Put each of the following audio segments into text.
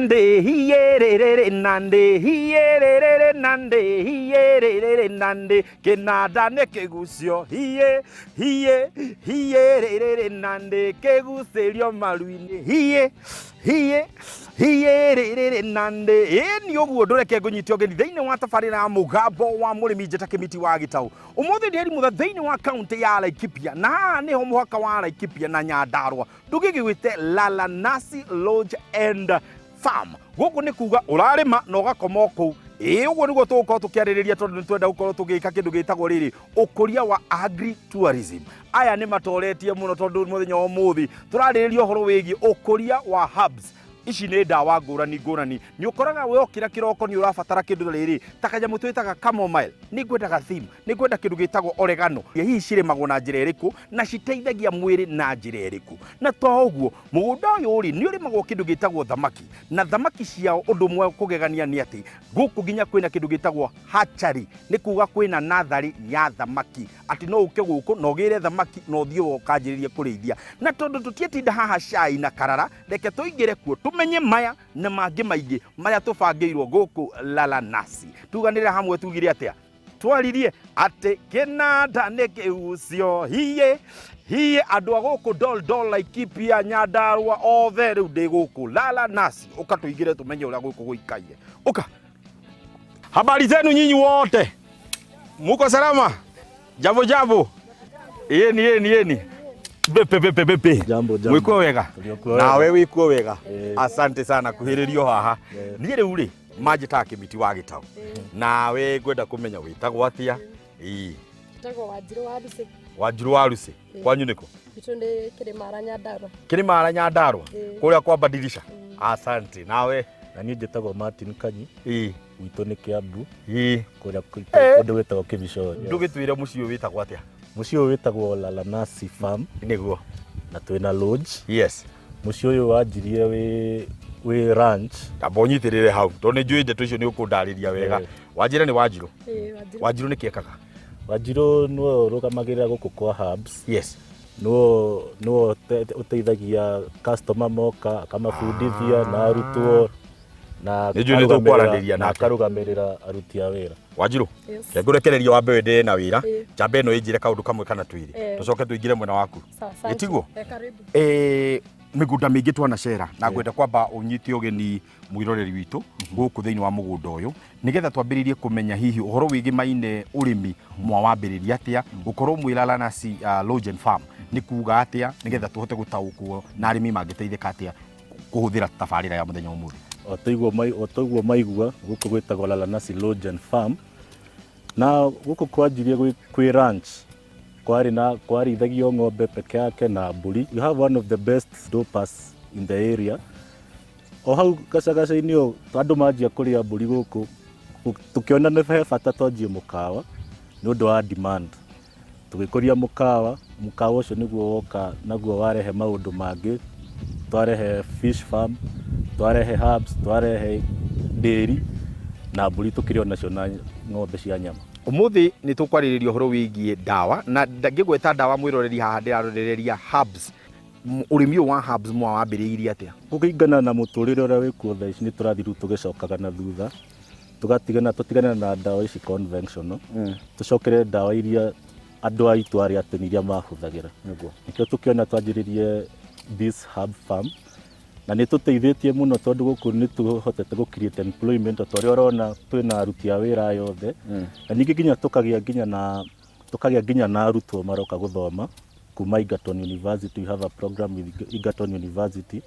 Nande hiyerere nande hiyerere nande hiyerere nande kĩnanda nĩ kĩgucio hiye hiye hiyerere nande kĩgucĩrio maru-inĩ hiye hiye hiyerere nande. Ĩni ũguo ndũreke ngũnyite ũgeni thĩinĩ wa tabarĩra ya Mũgambo wa Mũrĩmi. Njĩta Kĩmiti wa Gĩtaũ. Ũmũthĩ ndĩ Rimutha thĩinĩ wa kaunti ya Laikipia, na haha nĩho mũhaka wa Laikipia na Nyandarua. Ndũgĩgĩwĩte Lalanasi Lodge and Farm. Gũkũ nĩ kuga ũrarĩma na ũgakoma o kũu. Ĩĩ, ũguo nĩguo tũgũkorwo tũkĩarĩrĩria, tondũ nĩ twenda gũkorwo tũgĩka kĩndũ gĩtagwo rĩrĩ ũkũria wa agri tourism. Aya nĩ matoretie mũno, tondũ mũthenya wa ũmũthĩ tũrarĩrĩria ũhoro wĩgiĩ ũkũria wa herbs. Ici nĩ ndawa ngũrani ngũrani. Nĩ ũkoraga wokĩra kĩroko nĩ ũrabatara kĩndũ rĩrĩ ta kanyamũ twĩtaga chamomile, nĩ ngwendaga thyme, nĩ ngwenda kĩndũ gĩtagwo oregano. Hihi cirĩmagwo na njĩra ĩrĩkũ na citeithagia mwĩrĩ na njĩra ĩrĩkũ? Na to ũguo, mũgũnda ũyũ rĩ, nĩ ũrĩmagwo kĩndũ gĩtagwo thamaki, na thamaki ciao ũndũ ũmwe kũgegania nĩ atĩ gũkũ nginya kwĩna kĩndũ gĩtagwo hatchery, nĩ kuga kwĩna natharĩ ya thamaki, atĩ no ũke gũkũ na ũgĩre thamaki na ũthiĩ ũkanjĩrĩrie kũrĩithia. Na tondũ tũtiĩtinda haha cai na karara, reke tũingĩre kuo tũmenye maya na mangĩ maingĩ marĩa tũbangĩirwo gũkũ Lalanasi. Tuganĩre hamwe, tugire atĩa? Twaririe atĩ kĩnanda nĩ kĩgucio hiye hiye. Andũ a gũkũ Dol Dol, Laikipia, Nyandarua othe, rĩu ndĩ gũkũ Lalanasi. Ũka tũingĩre tũmenye ũrĩa gũkũ gũikaire. Ũka. Habari zenu nyinyi wote, muko salama? Jambo jambo. Yeni yeni yeni. Bepe bepe bepe. Jambo jambo. Mwikuo wega? Tuliokuwa. Nawe wikuo wega? Eh. Asante sana kuhĩrĩrio haha. Eh. Niĩ rĩu rĩ manjĩtaga Kĩmiti wa Gĩtaũ. Nawe ngwenda kũmenya wĩtagwo atĩa? Ĩĩ. Njĩtagwo Wanjirũ wa Rucĩ. Wanjirũ wa Rucĩ. Kwanyu nĩkũ? Gwitũ nĩ Kĩrĩmara, Nyandarua. Kĩrĩmara, Nyandarua. Ĩĩ. Kũrĩa kwa Badirisha. Asante. Nawe? Na niĩ njĩtagwo Martin Kanyi. Gwitũ nĩ Kĩambu. Kũrĩa kũndũ gwĩtagwo Kĩbicoria. Ndũgĩtwĩre mũciĩ ũyũ wĩtagwo atĩa? Mũciĩ ũyũ wĩtagwo Lalanasi Farm. Na twĩna lodge. Mũciĩ ũyũ wanjirie wĩ ranch. Amba ũnyitĩrĩre hau, tondũ nĩ njũĩ ndeto icio nĩ ũkũndarĩria wega. Wanjĩra nĩ Wanjirũ. Ĩĩ, Wanjirũ. Wanjirũ nĩ kĩekaga? Wanjirũ nĩwe ũrũgamagĩrĩra gũkũ kwa herbs. Nĩwe ũteithagia customer moka, akamabundithia na arutwo na Nĩ njũĩ nĩ tũkwaranĩria na nake. akarũgamĩrĩra aruti a wĩra. Wanjirũ, Yes. reke ngũrekererie wambe wenderee na wĩra. Njamba ĩno ĩnjĩre kaũndũ kamwe kana twĩrĩ, tũcoke tũingĩre mwena waku. Sawa, asante. Ĩtiguo? Eh, karibu. Mĩgũnda mĩingĩ twanacera, na ngwenda kwamba ũnyite ũgeni mwĩroreri witũ gũkũ thĩinĩ wa mũgũnda ũyũ, nĩgetha twambĩrĩrie kũmenya hihi ũhoro wĩgĩmaine ũrĩmi mwawambĩrĩria atĩa, gũkorwo mwĩ Lalanasi Lodge and Farm nĩ kuga atĩa, nĩgetha tũhote gũtaũkwo na arĩmi mangĩteithĩka atĩa kũhũthĩra tabarĩra ya mũthenya wa ũmũthĩ. O toguo maigua, gũkũ gwĩtagwo Lalanasi Lodge and Farm, na gũkũ kwanjirie kwĩ ranch. Kwarĩ na kwarĩithagio ng'ombe peke yake na mbũri. You have one of the best dorpers in the area. O hau gacagaca-inĩ o andũ manjia kũrĩa mbũri gũkũ, tũkĩona nĩ he bata twanjie mũkawa nĩ ũndũ wa demand. Tũgĩkũria mũkawa, mũkawa ũcio nĩguo woka naguo warehe maũndũ mangĩ, twarehe fish farm, twarehe herbs, twarehe dairy na mbũri tũkĩrĩ o nacio na ng'ombe cia nyama. Ũmũthĩ nĩ tũkwarĩrĩria ũhoro wĩgiĩ ndawa, na ngĩgweta ndawa, mwĩroreri, haha ndĩrarorereria herbs. Ũrĩmi ũyũ wa herbs mwawambĩrĩirie atĩa? Kũringana na mũtũrĩre ũrĩa wĩkuo thaa ici, nĩ tũrathiĩ rĩu tũgĩcokaga na thutha, tũgatigana tũtigane na ndawa ici conventional, tũcokere ndawa iria andũ aitũ arĩa tene iria mahũthagĩra. Nĩkĩo tũkĩona twanjĩrĩrie this herb farm, na nĩ tũteithĩtie mũno, tondũ gũkũ nĩ tũhotete gũ create employment, ta ũrĩa ũrona twĩna aruti a wĩra aya othe, na ningĩ nginya tũkagĩa nginya na arutwo maroka gũthoma kuma Egerton University. We have a program with Egerton University.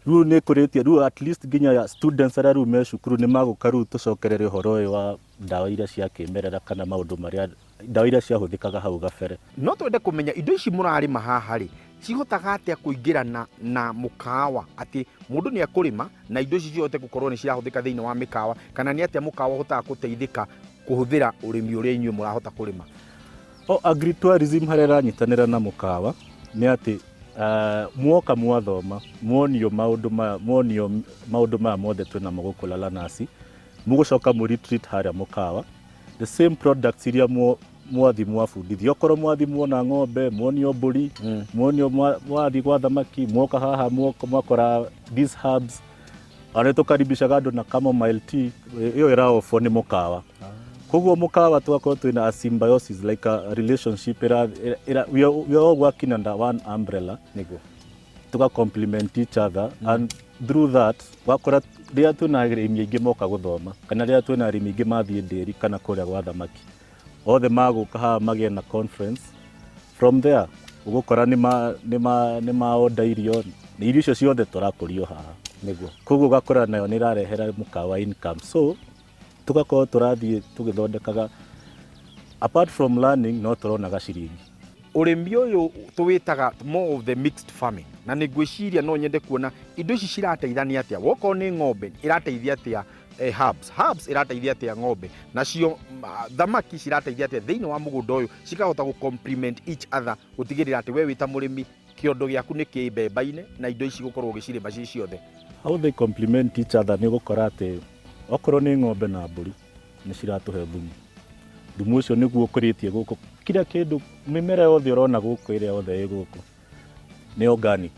Rĩu nĩ kũrĩtie rĩu at least nginya students arĩa rĩu me cukuru nĩ magũka rĩu tũcokerere ũhoro ũyũ wa ndawa iria cia kĩmerera, kana maũndũ marĩa ndawa iria ciahũthĩkaga hau gabere. No twende kũmenya indo ici mũrarĩma haha rĩ, cihotaga atĩa kũingĩrana na mũkawa, atĩ mũndũ nĩ ekũrĩma na indo ici cihote gũkorwo nĩ cirahũthĩka thĩinĩ wa mĩkawa, kana nĩ atĩa mũkawa ũhotaga gũteithĩka kũhũthĩra ũrĩmi ũrĩa inyuĩ mũrahota kũrĩma? O agritourism harĩa ĩranyitanĩra na mũkawa nĩ atĩ mwoka mwathoma, muonio maũndũ maya mothe twĩnamo gũkũ Lalanasi, mũgũcoka mũ retreat harĩa mũkawa, the same products iria mwathi mwabundithio. Okorwo mwathi muona ng'ombe, muonio mbũri, muonio mwathi gwa thamaki, mwoka haha mwakora these herbs. Ona nĩ tũkaribishaga andũ na chamomile tea ĩyo ĩraofwo nĩ mũkawa. Koguo mũkawa tũgakorwo twĩna a symbiosis, like a relationship ĩra, ĩra, we are all working under one umbrella. Nĩguo. Tuga complement each other and through that wakora rĩrĩa twĩna arĩmi aingĩ moka gũthoma kana rĩrĩa twĩna arĩmi aingĩ mathiĩ ndĩri kana kũrĩa gwa thamaki, othe magũka haha magĩe na conference. From there ũgũkora nĩ ma order irio, na irio icio ciothe tũrakũrio haha. Koguo ũgakora nayo nĩ ĩrarehera mũkawa income, so tũgakorwo tũrathiĩ tũgĩthondekaga. Apart from learning, no tũronaga ciringi. Ũrĩmi ũyũ tũwĩtaga more of the mixed farming, na nĩ ngwĩciria no nyende kuona indo ici cirateithania atĩa. Wokorwo nĩ ng'ombe ĩrateithia atĩa herbs, herbs ĩrateithia atĩa ng'ombe, nacio thamaki cirateithia atĩa thĩinĩ wa mũgũnda ũyũ, cikahota gũ complement each other, gũtigĩrĩra atĩ we wĩ ta mũrĩmi kĩondo gĩaku nĩ kĩ mbemba-inĩ na indo ici gũkorwo ũgĩcirĩma ciĩ ciothe. How they complement each other nĩ ũgũkora atĩ okorwo nĩ ng'ombe na mbũri nĩ ciratũhe thumu. Thumu ũcio nĩguo ũkũrĩtie gũkũ kila kĩndũ, mĩmera yothe ũrona gũkũ, ĩrĩa yothe ĩ gũkũ nĩ organic.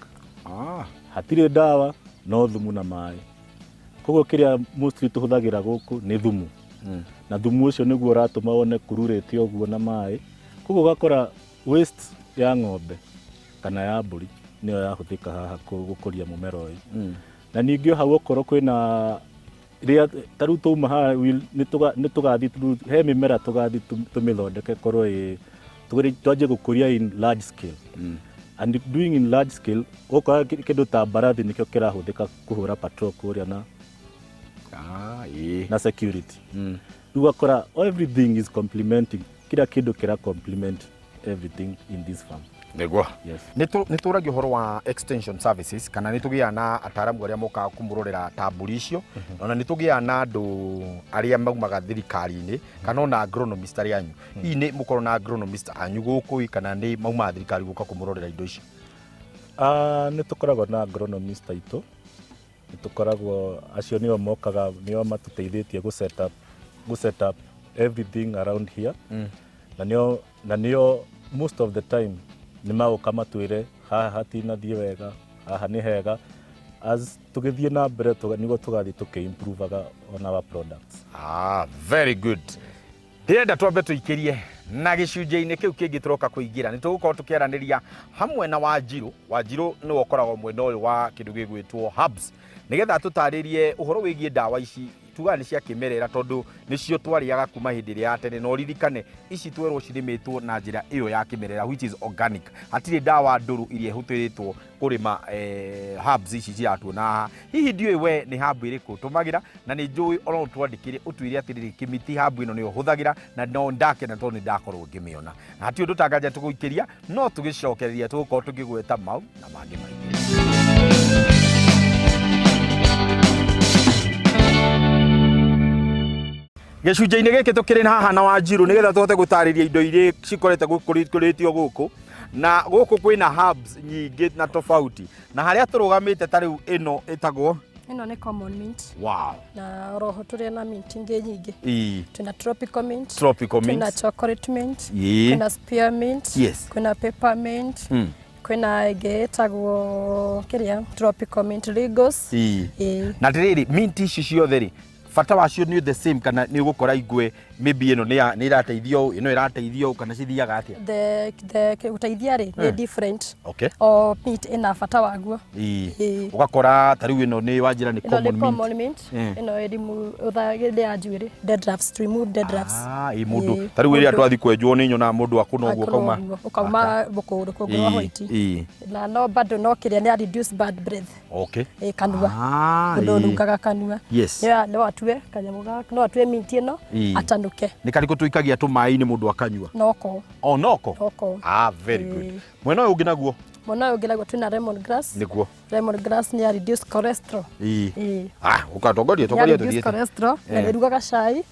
Hatirĩ ndawa, no thumu na maĩ. Koguo kĩrĩa mostly tũhũthagĩra gũkũ nĩ thumu, na thumu ũcio nĩguo ũratũma wone kururĩte ũguo na maĩ. Koguo ũgakora waste ya ng'ombe kana ya mbũri nĩyo yahũthĩka haha gũkũria mũmera ũyũ. Na ningĩ o hau okorwo kwĩna rĩrĩa ta rĩu twauma haha nĩ tũgathiĩ he mĩmera tũgathiĩ tũmĩthondeke korwo ĩ twanjie gũkũria in large scale. And doing in large scale, ũgũkora kĩndũ ta mbarathi nĩkĩo kĩrahũthĩka kũhũra patrol kũrĩa na Ĩĩ. Na security. Rĩu ũgakora everything is complementing, kila kĩndũ kĩra complement everything in this farm. Nĩguo. Yes. Nĩ tũragia ũhoro wa extension services, kana nĩ tũgĩaga na ataramu arĩa mokaga kũmũrorera ta mbũri icio, ona nĩ tũgĩaga na andũ arĩa maumaga thirikari-inĩ kana ona agronomist arĩa anyu. Hihi nĩ mũkorwo na agronomist anyu gũkũ ĩ, kana nĩ maumaga thirikari gũka kũmũrorera indo ici? Nĩ tũkoragwo na agronomist aitũ, nĩ tũkoragwo acio nĩo mokaga, nĩo matũteithĩtie gũ set up everything around here, na nĩo most of the time nĩ magũka matwĩre haha hatinathiĩ wega, haha nĩ hega. As tũgĩthiĩ na mbere nĩguo tũgathiĩ tũkĩ-improvaga on our products. Ah, very good. Ndĩrenda twambe tũikĩrie na gĩcunjĩ-inĩ kĩu kĩngĩ tũroka kũingĩra, nĩ tũgũkorwo tũkĩaranĩria hamwe na Wanjirũ. Wanjirũ nĩwe ũkoragwo mwena ũyũ wa kĩndũ gĩgwĩtwo herbs, nĩgetha tũtarĩrie ũhoro wĩgiĩ ndawa ici tugaga nĩ cia kĩmerera, tondũ nĩcio twarĩaga kuma hĩndĩ ĩrĩa ya tene. Na ũririkane ici twerwo cirĩmĩtwo na njĩra ĩyo ya kĩmerera, which is organic. Hatirĩ ndawa ndũrũ iria ĩhũthĩrĩtwo kũrĩma herbs ici ciratuona haha. Hihi ndiũĩ we nĩ herb ĩrĩkũ ũtũmagĩra, na nĩ njũĩ ona ũtwandĩkĩre ũtwĩre atĩrĩrĩ, Kĩmiti, herb ĩno nĩyo hũthagĩra na no ndakena tondũ nĩ ndakorwo ngĩmĩona. Na hatirĩ ũndũ tanganja tũgũikĩria, no tũgĩcokereria tũgũkorwo tũkĩgweta mau na mangĩ maingĩ. Gĩcunjĩ-inĩ gĩkĩ tũkĩrĩ haha na Wanjirũ nĩgetha tũhote gũtarĩria indo iria cikorete gũkũrĩtio gũkũ, na gũkũ kwĩna herbs nyingĩ na tofauti, na harĩa tũrũgamĩte ta rĩu ĩno ĩtagwo? Ĩno nĩ common mint. Na oroho tũrĩ na mint ingĩ nyingĩ. Twĩna tropical mint. Tropical mint. Twĩna chocolate mint. Kwĩna spearmint. Kwĩna peppermint. Kwĩna ĩngĩ ĩtagwo kĩrĩa tropical mint Lagos. Ĩĩ. Na atĩrĩrĩ, mint ici ciothe rĩ, bata wacio nĩ the same, kana nĩ ũgũkora ingwe maybe ĩno nĩ ĩrateithia ũũ, ĩno ĩrateithia ũũ, kana cithiaga atĩa? The gũteithia rĩ, nĩ different. O mint ĩna bata waguo. Ĩĩ. Ũgakora ta rĩu ĩno nĩ wanjĩra nĩ Ĩno nĩ common mint. Common mint. Ĩno ĩrimu ya njuĩrĩ, dandruffs, to remove dandruffs. Ah, ĩ mũndũ Ĩĩ, ta rĩu ĩrĩa mũndũ- twathi kwenjwo nĩ nyonaga mũndũ akũna ũguo kauma Ũguo, ũkauma rũkũngũ rwa white. Na no bado no kĩrĩa nĩ ya reduce bad breath. Ĩ kanua. Mũndũ ũnungaga kanua. No atue kanyamũ gaka, no atue mint ĩno atanuke. Nĩ karĩkũ tũikagia tũmaĩ-inĩ mũndũ akanyua? Noko. O noko. Noko. Ah, very good. Mwena ũyũ ũngĩ naguo? Mwena ũyũ ũngĩ naguo twĩna lemon grass. Lemon grass nĩ ya reduce cholesterol. Ĩĩ. Ah, ũkatongoria Nĩ ya tongoria reduce tũthiĩte. cholesterol na ĩrugaga cai.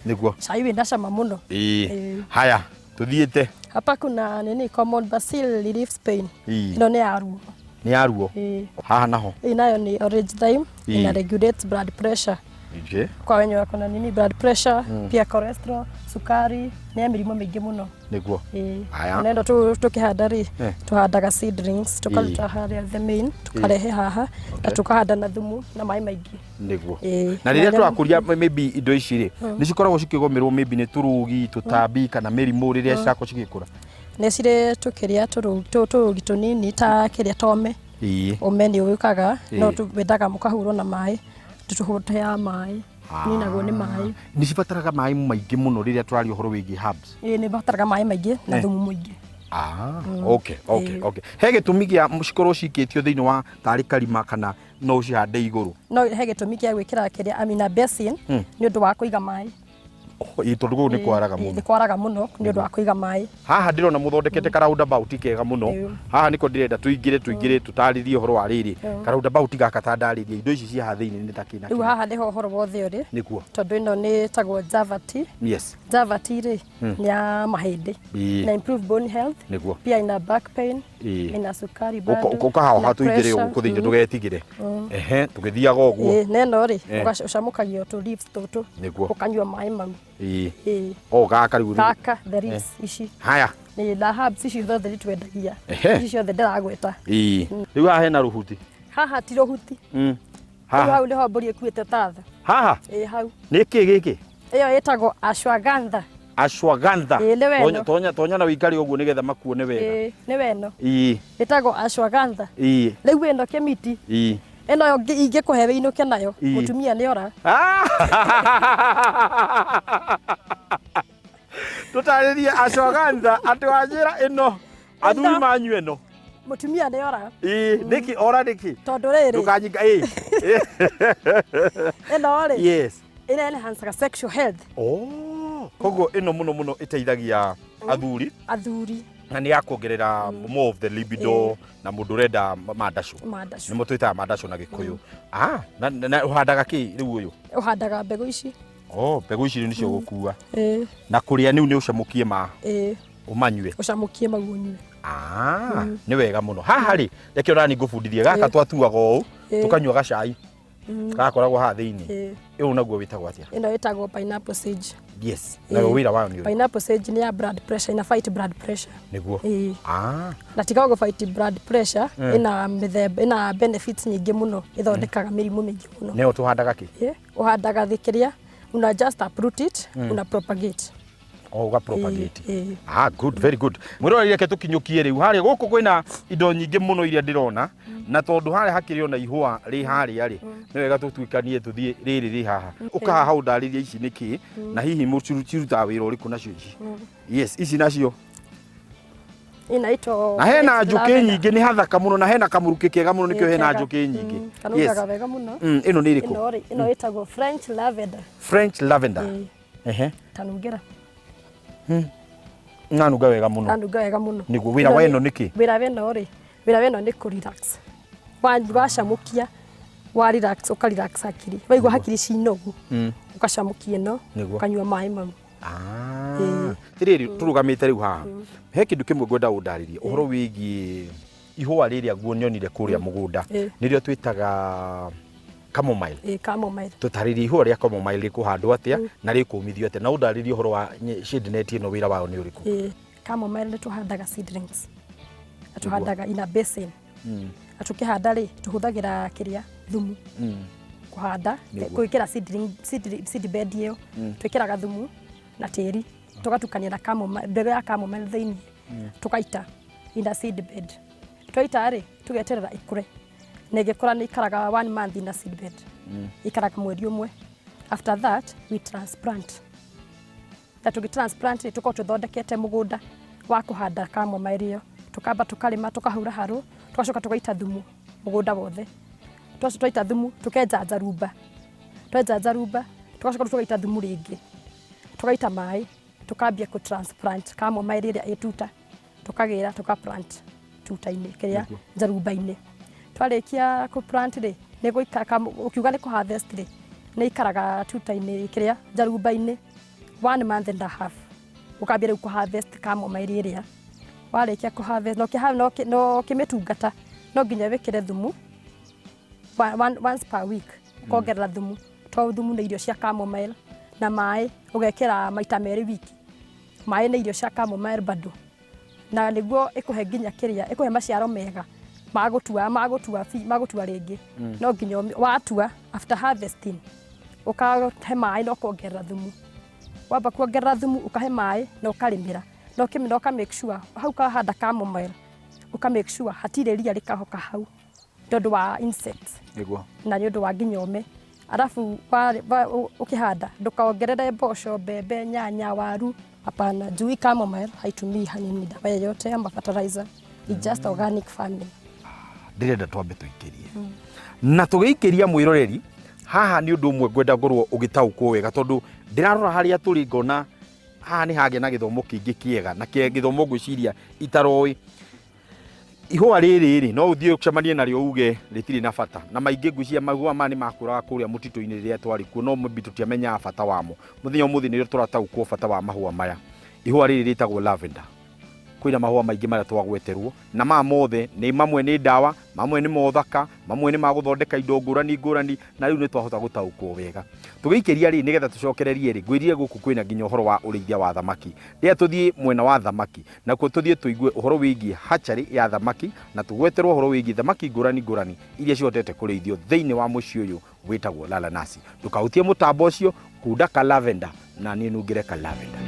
Cai wĩna cama mũno. Ĩĩ. Haya, tuthiĩte. Hapa kuna nini, common basil, relieves pain. Ĩno nĩ ya ruo. Nĩ ya ruo. Ĩĩ. Haha naho? Ĩĩ, nayo nĩ orange thyme, ina regulates blood pressure. Okay. Kwa wenye wako na nini blood pressure, pia cholesterol, sukari, nĩ ya mĩrimũ mĩingĩ mũno. Nĩguo. Ĩĩ. Aya. Na ĩno tũkĩhanda rĩ, Eh. tũhandaga seedlings, tũkaruta harĩa the main, tũkarehe haha na tũkahanda na thumu na maĩ maingĩ. Nĩguo. Ĩĩ. Na rĩrĩa Na tũrakũria maybe indo ici rĩ, nĩ cikoragwo cikĩgũmĩrwo maybe nĩ tũrũgi, tũtambi kana mĩrimũ rĩrĩa cirakorwo cigĩkũra? Nĩ cirĩ tũkĩrĩa tũrũgi tũnini ta kĩrĩa tome. Ĩĩ. Ũme nĩ ũgĩũkaga, no Ĩĩ. wendaga mũkahurwo na maĩ, tũtũheaga maĩ, ninagwo nĩ maĩ. Nĩ cibataraga maĩ maingĩ mũno rĩrĩa tũraria ũhoro wĩgiĩ herbs? Ĩĩ, nĩ bataraga maĩ maingĩ na Eh. thumu mũingĩ. Ah, okay, okay, Ĩĩ. okay. He gĩtũmi gĩa cikorwo cikĩtio thĩinĩ wa tarĩ karima kana no ũcihande igũrũ? No he gĩtũmi gĩa gwĩkĩra kĩrĩa amina basin nĩ ũndũ wa kũiga maĩ. Oh, ĩĩ, tondũ gũkũ nĩ kwaraga Ĩĩ, mũno. nĩ kwaraga mũno nĩ ũndũ wa kũiga maĩ. Haha ndĩrona mũthondekete ka roundabout kega mũno. Ĩĩ. Haha nĩko ndĩrenda tũingĩre tũingĩre tũtarĩrie ũhoro wa rĩrĩ. Ka roundabout gaka ta ndarĩrie indo ici cia haha thĩinĩ nĩ ta kĩ na Rĩu kĩ. haha nĩho ũhoro wothe ũrĩ. Nĩkuo. Tondũ ĩno nĩ ĩtagwo Java tea. Yes. Java tea rĩ nĩ ya mahĩndĩ. Ĩĩ. Na improve bone health. Nĩguo. Pia ina back pain. Ĩĩ. Ina sukari bado. Ũka haha ina tũingĩre pressure. gũkũ thĩinĩ ndũgetigĩre. Ehe, tũgĩthiaga ũguo. Ĩĩ, na ĩno rĩ Eh. ũcamũkagia tũ leaves tũtũ. Nĩguo. Ũkanyua maĩ mau. Ĩĩ. Ĩĩ. O gaka rĩu. Gaka the leaves ici. Haya. Nĩ na herbs ici ciothe nĩ twendagia. Ehe. Ici ciothe ndĩragweta. Ĩĩ. Rĩu haha hena rũhuti. Haha ti rũhuti. Rĩu Haha. hau nĩho mbũri ĩkuĩte tatha. Haha. Ĩĩ hau. Nĩ kĩ gĩkĩ? Ĩyo ĩtagwo ashwagandha. Ashwagandha. Ĩĩ, nĩ weno. Tonya tonya tonya na wĩikare ũguo nĩgetha makuone wega. Ĩĩ, nĩ weno. Ĩĩ. Ĩtagwo ashwagandha. Ĩĩ. Rĩu ĩno kĩmiti. Ĩĩ. Ĩno ingĩkũhe wĩinũke nayo, Ĩĩ. mũtumia nĩ ora. Tũtarĩrie ashwagandha atĩ wanjĩra ĩno athuri Ĩno. manyua ĩno. Mũtumia nĩ ora. Ĩĩ, nĩkĩ ora nĩkĩ? Tondũ rĩrĩ, Ndũkanyinga ĩĩ. ĩno rĩ, Yes. ĩna enhancaga sexual health. Oh, koguo ĩno mũno mũno ĩteithagia athuri Athuri na nĩ ya kuongerera more of the libido na mũndũ ũrenda mandacũ. mandacũ. Nĩmo twĩtaga mandacũ na Gĩkũyũ. Ah, na ũhandaga kĩ rĩu ũyũ? Ũhandaga mbegũ ici. Oh, mbegũ ici rĩu nĩcio ũgũkua. Ĩĩ, Na kũrĩa nĩu nĩ ũcamũkie ma ĩĩ, ũmanyue. ũcamũkie mau ũnyue. Ah, nĩ wega mũno. Haha rĩ, reke ona niĩ ngũbundithie gaka Ĩĩ. twatuaga ũũ, Ĩĩ. tũkanyua gacai. Gakoragwo haha thĩinĩ. Ĩĩ. Ũyũ naguo wĩtagwo atĩa? Ĩno ĩtagwo pineapple sage. Yes. Nayo Ĩĩ. wĩra wayo nĩ ũrĩkũ? Pineapple sage nĩ ya blood pressure, ina fight blood pressure. Nĩguo. Ĩĩ. Ah, Na tiga gũ fight blood pressure, ĩna mĩthemba, ĩna benefits nyingĩ mũno, ĩthondekaga mĩrimũ mĩingĩ mũno. nĩyo tũhandaga kĩ? Ĩĩ, ũhandaga thĩ kĩrĩa, una just uproot it, una propagate. O ũga propagate. Ĩĩ. Ah, good, very good. Mwĩroreri reke tũkinyũkie rĩu harĩa gũkũ kwĩna indo nyingĩ mũno iria ndĩrona na tondũ harĩa hakĩrĩ ona ihũa rĩ harĩa rĩ nĩ wega tũtuĩkanie tũthiĩ rĩrĩ rĩ haha. Ũka haha ũndarĩrie ici nĩ kĩ na hihi cirutaga wĩra ũrĩkũ nacio ici. Yes, ici nacio. Inaitwo Na hena French njũkĩ lavender. nyingĩ nĩ hathaka mũno na hena kamũrukĩ kega mũno nĩkĩo Ĩĩ, hena kega. njũkĩ nyingĩ. Mm, Kanungaga wega mũno. Ĩno nĩ ĩrĩkũ? Ĩno rĩ, ĩno ĩtagwo French lavender. French lavender. Ĩĩ, Ehe. tanungĩra. Nanunga wega mũno. Kanunga wega mũno. Nĩguo wĩra wa ĩno nĩ kĩ? Wĩra wa ĩno rĩ, wĩra wa ĩno nĩ kũ relax. Wacamũkia, wa relax, ũka relax hakiri. Waigua hakiri ci nogu, ũkacamũkia ĩno, Nĩguo. ũkanyua maĩ mau. Ah. Tirĩrĩ tũrũgamĩte rĩu haha he kĩndũ kĩmwe ngwenda ũndarĩrie ũhoro wĩgiĩ ihũa rĩrĩa nguo nyonire kũrĩa mũgũnda Ĩĩ. nĩrĩo twĩtaga chamomile. Ĩĩ, chamomile. Tũtarĩrie ihũa rĩa chamomile rĩkũhandwo atĩa na rĩkũmithio atĩa na ũndarĩrie ũhoro wa shade net ĩno wĩra wayo nĩ ũrĩkũ. Ĩĩ, chamomile nĩ tũhandaga seedlings. Na tũhandaga in a basin. Na tũkĩhanda rĩ, tũhũthagĩra kĩrĩa thumu. Kũhanda, Nĩguo. gwĩkĩra seedling, seed bed ĩyo, twĩkĩraga thumu na tĩri, tũgatukania na chamomile, mbegũ ya chamomile thĩinĩ, tũkaita in a seed bed. Twaita rĩ, tũgeterera ĩkũre. Na ĩgĩkũra nĩ ikaraga 1 month in a seed bed. Ikaraga mweri ũmwe. After that, we transplant. Na tũgĩ transplant rĩ, tũkorwo tũthondekete mũgũnda wa kũhanda chamomile ĩyo. Tũkamba tũkarĩma, tũkahura harũ, tũgacoka tũgaita thumu mũgũnda wothe. Twaita thumu, tũkenja njarumba. Twenja njarumba, tũgacoka tũgaita thumu rĩngĩ. Tũgaita maĩ, tũkambia kũ transplant chamomile ĩrĩa ĩ tuta. Tũkagĩra, tũka plant tuta-inĩ, kĩrĩa njarumba-inĩ. Twarĩkia kũ plant rĩ, nĩ gũikara, ũkiuga nĩ kũ harvest rĩ, nĩ ikaraga tuta-inĩ kĩrĩa njarumba-inĩ 1 month and a half. Ũkambia rĩu kũ harvest chamomile ĩrĩa. Warĩkia kũ harvest, no ũkĩmĩtungata, no nginya wĩkĩre thumu once per week, ũkongerera thumu. To thumu nĩ irio cia chamomile na maĩ ũgekĩra maita 2 wiki. Maĩ nĩ irio cia chamomile bado, na nĩguo ĩkũhe nginya kĩrĩa ĩkũhe maciaro mega magũtua magũtua magũtua rĩngĩ. No nginya watua after harvesting ũkahe maĩ na ũkongerera thumu. Wamba kuongerera thumu, ũkahe maĩ na ũkarĩmĩra na ũkĩmĩra, ũka make sure hau kahanda chamomile, ũka make sure hatirĩ ria rĩkahoka hau nĩ ũndũ wa insects. Na nĩ ũndũ wa nginya ũme. Arabu ũkĩhanda ndũkaongerere mboco, mbembe, nyanya, waru, hapana. Juu hii chamomile haitumii hanini dawa yoyote ama fertilizer. It's just organic farming. Ndĩrenda twambe tũikĩrie na tũgĩikĩria mwĩroreri haha nĩ ũndũ ũmwe ngwenda ngorwo ũgĩtaũkwo wega, tondũ ndĩrarora harĩa tũrĩ ngona haha nĩ hagĩa na gĩthomo kĩingĩ kĩega na gĩthomo ngwĩciria itaroĩ. Ihũa rĩrĩ rĩ no ũthiĩ ũcemanie narĩo uge rĩtirĩ na bata, na maingĩ ngwĩciria mahũa maya nĩ makũraga kũrĩa mũtitũ-inĩ rĩrĩa twarĩ kuo, no maybe tũtiamenyaga bata wamo. Mũthenya ũmũthĩ nĩrĩo tũrataũkwo bata wa mahũa maya. Ihũa rĩrĩ rĩtagwo lavender. Kwĩna mahũa maingĩ marĩa twagweterwo, na maya mothe nĩ mamwe nĩ ndawa, mamwe nĩ mothaka, mamwe nĩ magũthondeka indo ngũrani ngũrani, na rĩu nĩ twahota gũtaũkwo wega. Tũgĩikĩria rĩ, nĩgetha tũcokererie rĩ, ngwĩrire gũkũ kwĩna nginya ũhoro wa ũrĩithia wa thamaki. Rĩrĩa tũthiĩ mwena wa thamaki, nakuo tũthiĩ tũigue ũhoro wĩgiĩ hatchery ya thamaki, na tũgweterwo ũhoro wĩgiĩ thamaki ngũrani ngũrani iria cihotete kũrĩithio thĩinĩ wa mũciĩ ũyũ wĩtagwo Lalanasi. Ndũkahutie mũtambo ũcio, kunda ka lavender na niĩ nungĩre ka lavender.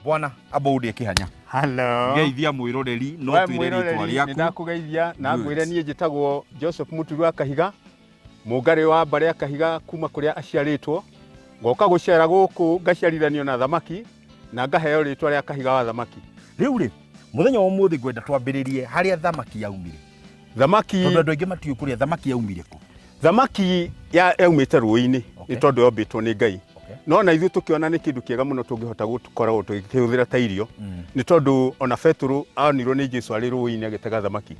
Bwana Aboude Kĩhanya. Hello. Geithia mwĩroreri no We twĩre rĩtwa mwĩroreri, rĩaku. Nĩndakũgeithia na Good. ngwĩre niĩ njĩtagwo Joseph Muturi wa Kahiga, Mũngarĩ wa mbarĩ ya Kahiga kuma kũrĩa aciarĩtwo, ngoka gũcera gũkũ ngaciarithanio na thamaki na ngaheo rĩtwa rĩa Kahiga wa thamaki. Rĩu rĩ, mũthenya wa ũmũthĩ ngwenda twambĩrĩrie harĩa thamaki yaumire. Thamaki Tondũ andũ aingĩ matiũĩ kũrĩa thamaki yaumire kũ. Thamaki yaumĩte rũĩ-inĩ nĩ tondũ yombĩtwo nĩ Ngai. No na ithuĩ tũkĩona nĩ kĩndũ kĩega mũno tũngĩhota gũkoragwo tũgĩkĩhũthĩra ta irio, nĩ tondũ ona Betũrũ onirwo nĩ Jesu arĩ rũĩ-inĩ agĩtega thamaki.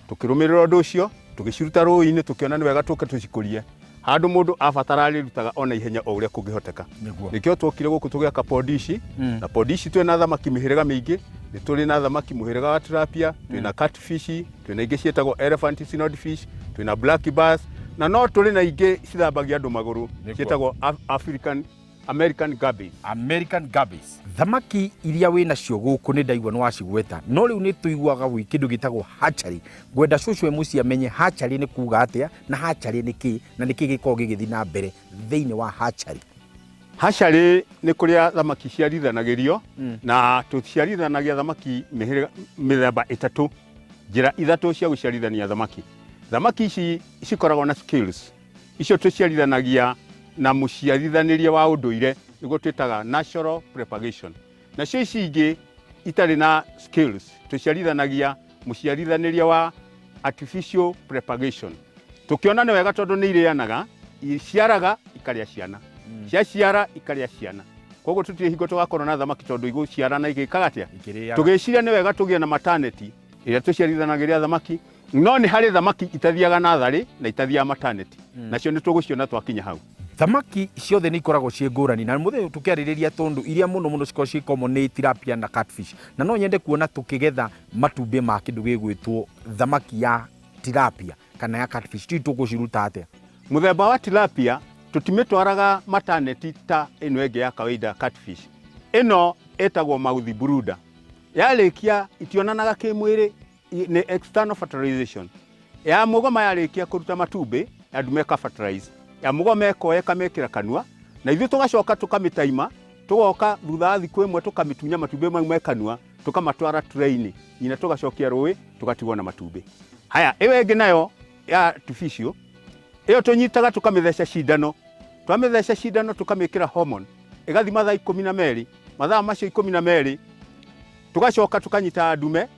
Tũkĩrũmĩrĩra ũndũ ũcio, tũgĩciruta rũĩ-inĩ, tũkĩona nĩ wega tũke tũcikũrie handũ mũndũ abatara arĩrutaga ona ihenya o ũrĩa kũngĩhoteka. Nĩkĩo twokire gũkũ tũgĩaka podi ici, na podi ici twĩna thamaki mĩhĩrĩga mĩingĩ. Nĩ tũrĩ na thamaki mũhĩrĩga wa tilapia, twĩna catfish, twĩna ingĩ ciĩtagwo elephant snot fish, twĩna black bass, na no tũrĩ na ingĩ cithambagia andũ magũrũ ciĩtagwo African American garbage. American garbage. Thamaki iria wĩ nacio gũkũ nĩ ndaigua nĩ wacigweta, no rĩu nĩ tũiguaga gwĩ kĩndũ gĩtagwo hatchery. Ngwenda cũcũ e mũciĩ amenye hatchery nĩ kuga atĩa, na hatchery nĩ kĩ, na nĩ kĩ gĩkoragwo gĩgĩthiĩ na mbere thĩinĩ wa hatchery. Hatchery nĩ kũrĩa thamaki ciarithanagĩrio, na tũciarithanagia thamaki mĩthemba ĩtatũ, njĩra ithatũ cia gũciarithania thamaki. Thamaki ici cikoragwo na skills icio tũciarithanagia na mũciarithanĩrie wa ũndũire, nĩguo twĩtaga natural propagation. Nacio ici ingĩ itarĩ na skills tũciarithanagia mũciarithanĩrie wa artificial propagation. Tũkĩona nĩ wega tondũ nĩ irĩanaga, iciaraga ikarĩa ciana, ciaciara ikarĩa ciana, koguo tũtirĩ hingo tũgakorwo na thamaki tondũ igũciara na igĩkaga atĩa? Ikĩrĩaga. Tũgĩciria nĩ wega tũgĩe na maternity ĩrĩa tũciarithanagĩria thamaki, no nĩ harĩ thamaki itathiaga natharĩ na itathiaga maternity, nacio nĩ tũgũciona twakinya hau. Thamaki ciothe nĩ ikoragwo ciĩ ngũrani, na mũthenya tũkĩarĩrĩria tondũ iria mũno mũno cikoragwo ciĩ common nĩ tilapia na catfish, na no nyende kuona tũkĩgetha matumbĩ ma kĩndũ gĩgwĩtwo thamaki ya tilapia kana ya catfish. Tiũĩ tũkũciruta atĩa? Mũthemba wa tilapia tũtimĩtwaraga maternity ta ĩno ĩngĩ ya kawaida catfish. Ĩno ĩtagwo mouth brooder. Yarĩkia itionanaga kĩmwĩrĩ, nĩ external fertilization. Ya mũgoma yarĩkia kũruta matumbĩ, ya ndume ĩka fertilize. Ya mũgoma ĩkoya ĩkamĩkĩra kanua, na ithuĩ tũgacoka tũkamĩtaima, tũgoka thutha wa thikũ ĩmwe tũkamĩtunya matumbĩ mau me kanua, tũkamatwara tray-inĩ, nyina tũgacokia rũĩ, tũgatigwo na matumbĩ. Haya, ĩyo ĩngĩ nayo ya artificial, ĩyo tũnyitaga tũkamĩtheca cindano. Twamĩtheca cindano tũkamĩkĩra hormone, ĩgathiĩ mathaa 12, mathaa macio 12 tũgacoka tũkanyita ndume,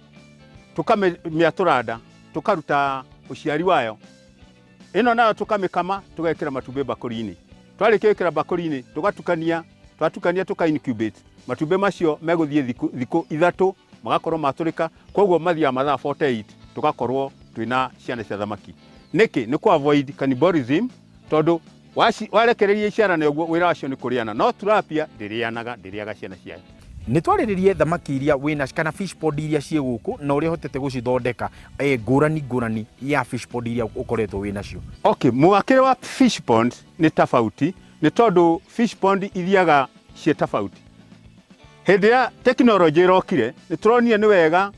tũkamĩatũra nda, tũkaruta ũciari wayo. Ĩno nayo tũkamĩkama, tũgekĩra matumbĩ mbakũri-inĩ. Twarĩkia gwĩkĩra mbakũri-inĩ, tũgatukania, twatukania tũka incubate. Matumbĩ macio megũthiĩ thikũ 3 magakorwo matũrĩka, koguo mathiaga mathaa 48 tũgakorwo twĩna ciana cia thamaki. Nĩkĩ? Nĩ kũ avoid cannibalism, tondũ warekereria iciarane ũguo wĩra wacio nĩ kũrĩana, no tilapia ndĩrĩanaga, ndĩrĩaga ciana ciayo. Nĩ twarĩrĩrie thamaki iria wĩna kana fish pond iria ciĩ gũkũ na ũrĩa ũhotete gũcithondeka ngũrani ngũrani ya fish pond iria ũkoretwo wĩ nacio. Okay, mwakĩre wa fish pond nĩ tofauti nĩ tondũ fish pond ithiaga ciĩ tofauti. Hĩndĩ ĩrĩa tekinoronjĩ ĩrokire nĩ tũronire nĩ wega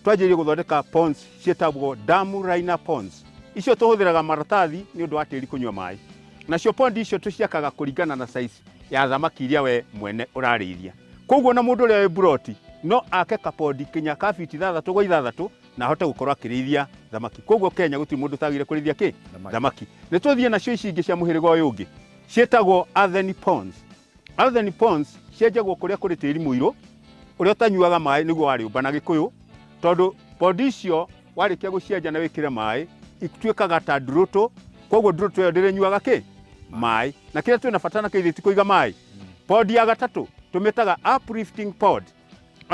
twanjĩrĩrie gũthondeka ponds ciĩtagwo dam liner ponds. Icio tũhũthĩraga maratathi nĩ ũndũ wa tĩri kũnyua maĩ. Nacio pond icio tũciakaga kũringana na size ya thamaki iria we mwene ũrarĩithia. Koguo na mũndũ ũrĩa wĩ buroti no ake kapondi kinya ka fiti ithathatũ gwa ithathatũ na ahote gũkorwo akĩrĩithia thamaki. Koguo Kenya gũtirĩ mũndũ ũtagĩrĩire kũrĩithia kĩ? Thamaki. Nĩ tũthiĩ nacio ici ingĩ cia mũhĩrĩga ũyũ ũngĩ ciĩtagwo earthen ponds. Earthen ponds cienjagwo kũrĩa kũrĩ tĩri mũirũ ũrĩa ũtanyuaga maĩ nĩguo wa rĩũmba na Gĩkũyũ, tondũ pondi icio warĩkia gũcienja na wĩkĩre maĩ ituĩkaga ta ndurũtũ, koguo ndurũtũ ĩyo ndĩrĩnyuaga kĩ? Maĩ. Na kĩrĩa twĩna bata nakĩo ithuĩ ti kũiga maĩ. Pond ya gatatũ tũmĩtaga uplifting pond.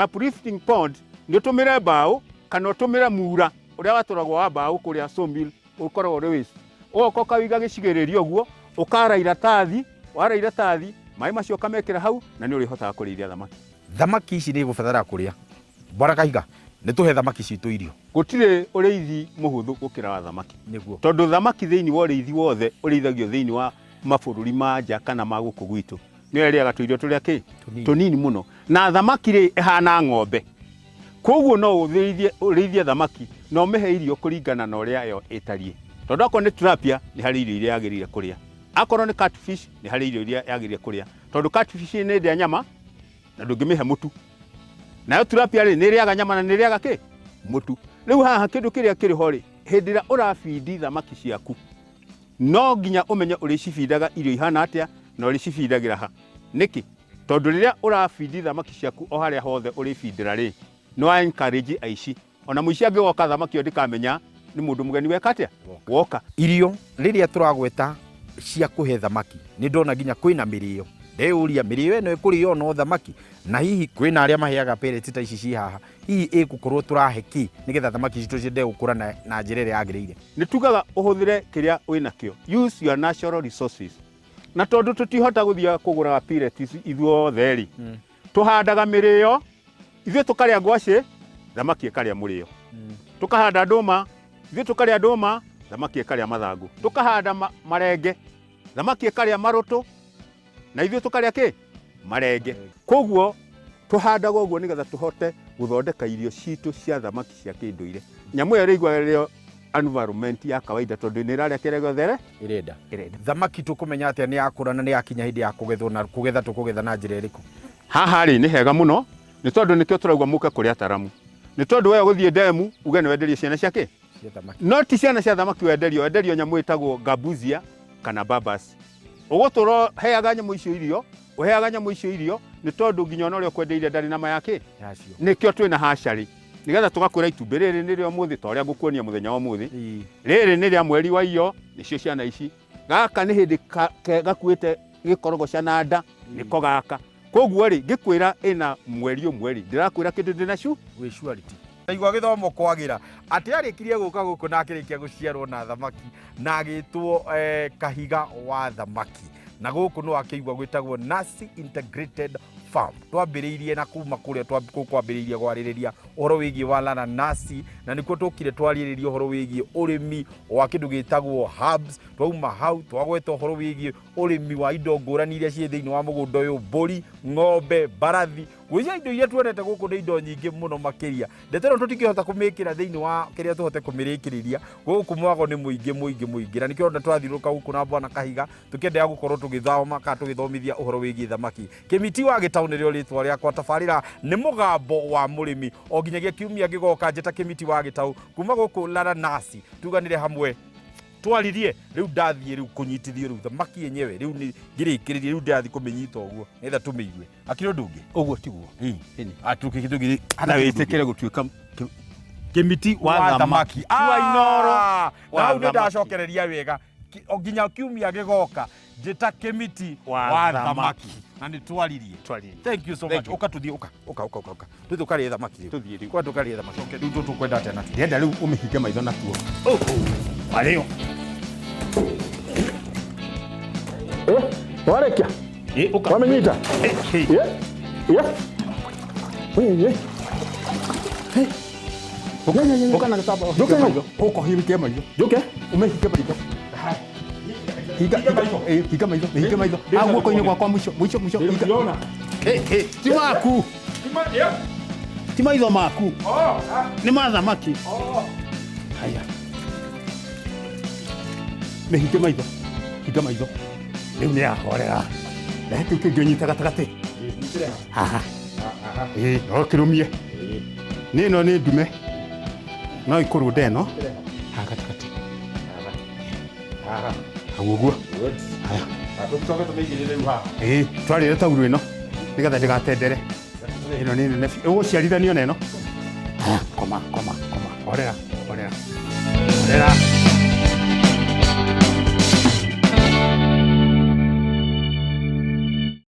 Uplifting pond nĩ ũtũmĩre mbaũ kana ũtũmĩre mura ũrĩa watũragwo wa mbaũ kũrĩa sawmill ũkoragwo ũrĩ waste. Ũgoka ũkawĩiga gĩcigĩrĩria ũguo, ũkara iratathi, wara iratathi, maĩ macio ũkamekĩra hau na nĩ ũrĩhotaga kũrĩithia thamaki. Thamaki ici nĩ igũbatara kũrĩa. Bwana Kahiga, nĩ tũhe thamaki citũ irio. Gũtirĩ ũrĩithi mũhũthũ gũkĩra wa thamaki. Nĩguo. Tondũ thamaki thĩinĩ wa ũrĩithi wothe ũrĩithagio thĩinĩ wa mabũrũri ma nja kana ma gũkũ gwitũ, nĩyo ĩrĩaga tũirio tũrĩa kĩ? Tũnini. Tũnini mũno. Na thamaki rĩ, ĩhana ng'ombe. Koguo no ũrĩithie, ũrĩithie thamaki na ũmĩhe irio kũringana na ũrĩa yo ĩtariĩ. Tondũ akorwo nĩ tilapia nĩ harĩ irio iria yagĩrĩire kũrĩa. Akorwo nĩ catfish nĩ harĩ irio iria yagĩrĩire kũrĩa. Tondũ catfish nĩ ndĩa nyama na ndũngĩmĩhe mũtu. Nayo tilapia rĩ, nĩ ĩrĩaga nyama na nĩ ĩrĩaga kĩ? Mũtu. Rĩu haha kĩndũ kĩrĩa kĩrĩ ho rĩ, hĩndĩ ĩrĩa ũrabindi thamaki ciaku, no nginya ũmenye ũrĩcibindaga irio ihana atĩa na ũrĩcibindagĩra ha. Nĩkĩ? Tondũ rĩrĩa ũrabindi thamaki ciaku o harĩa hothe ũrĩbindĩra rĩ, nĩ wa encourage aici. Ona mũici angĩgoka thamaki ĩyo ndĩkamenya nĩ mũndũ mũgeni weka atĩa? Woka. Irio rĩrĩa tũragweta cia kũhe thamaki, nĩ ndona nginya kwĩna mĩrĩo. Ndeyũria mĩrĩo ĩno ĩkũrĩo no thamaki? Na hihi kwĩna arĩa maheaga pellets ta ici ciĩ haha, hihi ĩgũkorwo tũrahe kĩ nĩgetha thamaki citũ ciende gũkũra na njĩra ĩrĩa yagĩrĩire? Nĩ tugaga ũhũthĩre kĩrĩa wĩnakĩo, use your natural resources. Na tondũ tũtihota gũthiaga kũgũraga pellets ithuothe rĩ, tũhandaga mĩrĩo, ithuĩ tũkarĩa ngwacĩ, thamaki ĩkarĩa mũrĩo. Tũkahanda ndũma, ithuĩ tũkarĩa ndũma, thamaki ĩkarĩa mathangũ. Tũkahanda marenge, thamaki ĩkarĩa marũtũ, na ithuĩ tũkarĩa kĩ? Marenge. Koguo tũhandaga ũguo nĩgetha tũhote gũthondeka irio citũ cia thamaki cia kĩndũire. Nyamũ ĩyo ĩrĩiguaga ĩrĩ environment ya kawaida tondũ nĩ ĩrarĩa kĩrĩa gĩothe ĩrenda. Ĩrenda. Thamaki tũkũmenya atĩa nĩ yakũra na nĩ yakinya hĩndĩ ya kũgethwo, na kũgetha tũkũgetha na njĩra ĩrĩkũ? Haha rĩ nĩ hega mũno nĩ tondũ nĩkĩo tũrauga mũke kũrĩ ataramu. Nĩ tondũ we ũgũthiĩ ndemu uge nĩ wenderio ciana cia kĩ? Cia thamaki. No ti ciana cia thamaki wenderio, wenderio nyamũ ĩtagwo gambuzia kana babas. Ũgũtũra ũheaga nyamũ icio irio, ũheaga nyamũ icio irio nĩ tondũ nginya ona ũrĩa ũkwendeirie ndarĩ na ma ya kĩ? Yacio. Nĩkĩo twĩna hatchery. Nĩgetha tũgakwĩra itumbĩ rĩrĩ nĩ rĩa ũmũthĩ ta ũrĩa ngũkuonia mũthenya wa ũmũthĩ. Rĩrĩ nĩ rĩa mweri wa iyo, nĩcio ciana ici. Gaka nĩ hĩndĩ gakuĩte gĩkorogoca na nda, nĩko gaka. Koguo rĩ, ngĩkwĩra ĩna mweri ũmwe rĩ, ndĩrakwĩra kĩndũ ndĩna cu? Wĩ surety. Ndaigua gĩthomo kwagĩra atĩ arĩkirie gũka gũkũ na akĩrĩkia gũciarwo na thamaki na agĩtwo Kahiga wa thamaki. Na gũkũ nĩ wakĩigua gwĩtagwo Nasi Integrated Farm. Twambĩrĩirie na kuma kũrĩa kwambĩrĩirie kwarĩrĩria ũhoro wĩgiĩ wa Lala Nasi, na nĩkuo tũkire twarĩrĩria ũhoro wĩgiĩ ũrĩmi wa kĩndũ gĩtagwo herbs. Twauma hau twagweta ũhoro wĩgiĩ ũrĩmi wa indo ngũrani iria ciĩ thĩinĩ wa mũgũnda ũyũ, mbũri, ng'ombe, mbarathi. Gwĩciria indo iria tuonete gũkũ nĩ indo nyingĩ mũno makĩria. Ndeto ĩno tũtingĩhota kũmĩkĩra thĩinĩ wa kĩrĩa tũhote kũmĩrĩkĩrĩria. Gũkũ mwago nĩ mũingĩ mũingĩ mũingĩ, na nĩkĩo ũrona twathiũrũrũka gũkũ na Bwana Kahiga tũkĩenderea gũkorwo tũgĩthoma kana tũgĩthomithia ũhoro wĩgiĩ thamaki. Kĩmiti wa Gĩtaũ nĩrĩo rĩtwa rĩakwa, tabarĩra nĩ mũgambo wa mũrĩmi. O nginyagia kiumia gĩgoka, njĩta Kĩmiti wa Gĩtaũ kuma gũkũ Laranasi, tuganĩre hamwe twaririe. Rĩu ndathiĩ rĩu kũnyitithio rĩu thamaki yenyewe, rĩu nĩ ngĩrĩkĩrĩrie, rĩu ndĩrathiĩ kũmĩnyita ũguo nĩgetha tũmĩigue. Akĩrĩ ũndũ ũngĩ? Ũguo tiguo. Na wĩtĩkĩre gũtuĩka Kĩmiti wa wa thamaki. thamaki. Wa Inooro Na wa hau nĩ thamaki. ndacokereria wega. O nginya kiumia gĩgoka njĩta Kĩmiti Wa wa thamaki. thamaki. Na nĩ twaririe. Twaririe. Thank you so Thank much. you. Ũka tũthiĩ, ũka, ũka, ũka, ũka, ũka. Tũthiĩ ũkarĩe thamaki rĩu. Tũthiĩ rĩu. Kwa tũkarĩe thamaki. Okay, rĩu tũkwenda atĩa natuo? Ndĩrenda rĩu ũmĩhinge maitho natuo. Warĩo. Warĩkia? Ũka. Wamĩnyita? Wewe. Hey. Ũka na gĩtambaya ũhinge maitho. Ũka ũhinge maitho. Njũke. Ũmĩhinge maitho. Hinga hinga eh, hinga maitho, hinga maitho. Hau guoko-inĩ gwakwa mũico, mũico, mũico. Hinga. Eh, eh, ti maku. Ti maitho maku. Nĩ ma thamaki. Haya. Mĩhinge maitho. Hinga maitho. Rĩu nĩ yahorera. Rehe kĩu kĩngĩ ũnyite gatagatĩ. Haha. Ĩĩ, no kĩrũmie. Nĩ ĩno nĩ ndume. No ikũrũnde ĩno. Haha gatagatĩ. Hau ũguo. Haya. Ĩĩ, twarĩre taurũ ĩno nĩgetha ndĩgatendere. Ĩno nĩ nene biũ. Ĩgũciarithanio na ĩno. Haya, koma, koma, koma. Horera, horera. Horera.